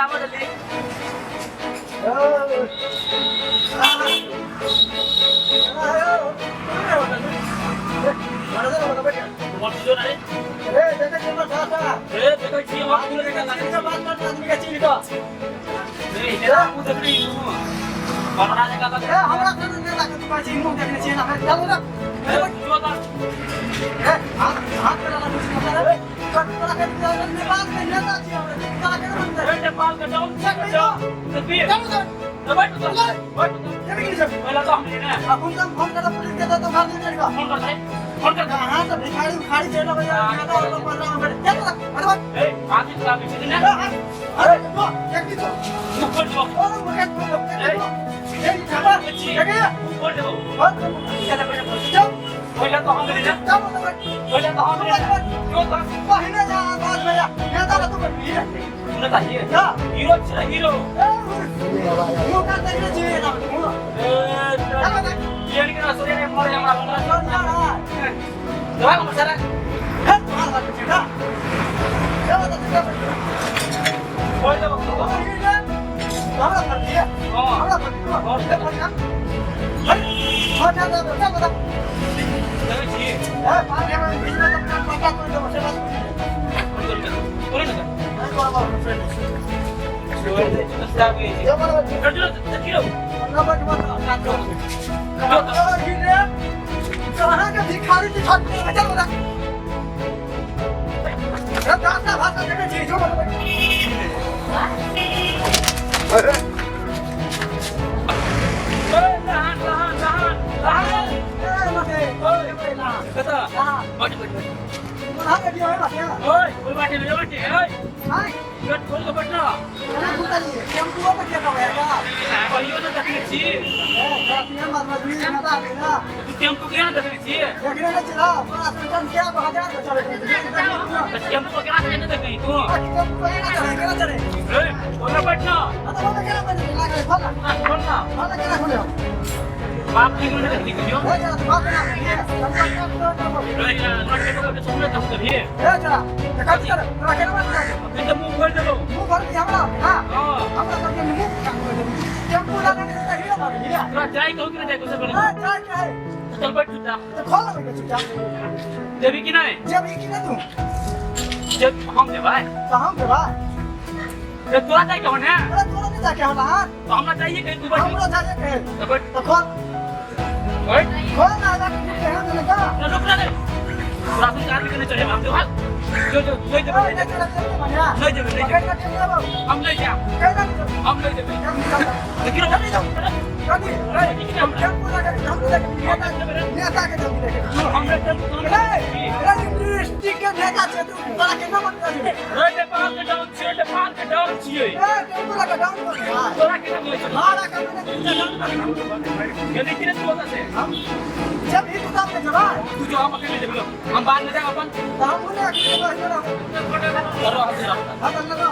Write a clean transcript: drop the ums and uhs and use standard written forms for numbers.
आबो जल्दी। मोर जो रे। ए, देखै छी हम खुले के लागै छै। ए, इधर मुंह देख रही हूं। बनरा जगह तक। जो ता। ए, नेपाल के डाउन देखी। तो बैठ तो, बैठ तो। पहला तो हम लेना है। फोन कर फोन कर दे, फोन कर दे। कहाँ से भिखारी उखाड़ी चलो भैया, और 15 मिनट चलो। अरे भाई। ए, आदमी खराब है ना। अरे तो एक तो ऊपर दो। और मुझे तो एक छापा जगह। ऊपर दो। और चलो चल। पहला तो हम लेना। चल। पहला तो हम लेना जो ता। पहले जा बाद में जा, नेता तू बन ये। नेता ही जा। हीरो छ, हीरो। ए, मुंह का देखने चाहिए ना मुंह। ए, ये के ना सोरे मोरे हमरा बना। चल जा रहा दवा को सारा। है तुम्हारा बात छेड़ा चलो तो चल। बोल दो। हमरा पर दिया। हां। हमरा पर दिया और पर ना हां, चल चल चल। देखै छी। ए, पानी में बीच में तो पता तो दो से बात। बोले ना। नहीं करबो फ्रेंड। सोरे दे तो साहब ये ये बोलो। जो देखियो। नंबर मत जो। रे कहाँ के भिखारी की छत पे चल बता। रे दासा भाषा देखे छी जो बोलो। ए, लहान लहान लहान लहान। ए मते ओए ना। कता? हां। बैठ बैठ बैठ। कहाँ के दियो है बाटे? ओए, कोई बाटे नहीं बाटे। ओए। हां। गट खोल के बैठना। ना कुताली टेम्पो पे के कहबे का? कहियो ना देखने छी। ए, काफी मार मजबूरी ना ना। तू टेम्पो के ना देखने छी? देखने नहीं चला बड़ा सुनन क्या हजार को चले। तो टेम्पो के ना देखी तू? टेम्पो के ना चले, केना चले? ए, ओला बैठना। आ तो केना बने लागले खोला। खोलना। खोला, केना खोले? बाप की ना देखी कहियो। ए चला तू बाप ना ये ए, लड़के को सुनने तक कभी। ए चला देखा चल तोरा केना बन फिर तो मुंह खोल देबो। मुंह भर दी हमरा। हां। हां। हमरा सब के मुंह काम कर दे टेम्पो लाने के हीरो भर हीरा। तोरा जाय कहू कि ना जाय कुछ बोले? हां, जाय के है। चल बैठ जा। तो खोल लगे चुचा। देबी कि नहीं? जब ई की ना तू। जब हम देबै। तो हम देबा। तो तोरा जाय के ने? अरे तोरा नहीं जाके होला। हां। तो हमरा चाहिए कहीं तू बैठ। हमरो जाके के। तो बैठ। तो खोल। बैठ। खोल ना जाके के हम ने का। ना, रुक ना रे। तोरा सुन आदमी के नहीं चढ़े हम देबा। जो जो नहीं देबै। ए, चला चल बढ़िया। नहीं देबै, नहीं पकड़ देबै। के चल बाबू। हम नहीं जाब। केना? हम नहीं देबै। देखियो। कथी टेम्पो लगे टेम्पो लगे नेता नेता के धमकी देखे। हमरा टेम्पो ए, रे इंडस्ट्री के नेता छै तू, तोरा केना मन कर? रे, नेपाल के डाउन छियै, नेपाल के डाउन छियै। ए, टेम्पो लगे डाउन कर। तोरा केना मिलै छौ? भाड़ा का मैंने डाउन कर। गेली कि नहीं तू ओतऽ से? हम जब ही किताब में जबा। तू जो, हम अकेले जेबै, हम बाद में जाब अपन। तो हम बोले अकेले बस जरा। करो, हम जरा। हां, लगा।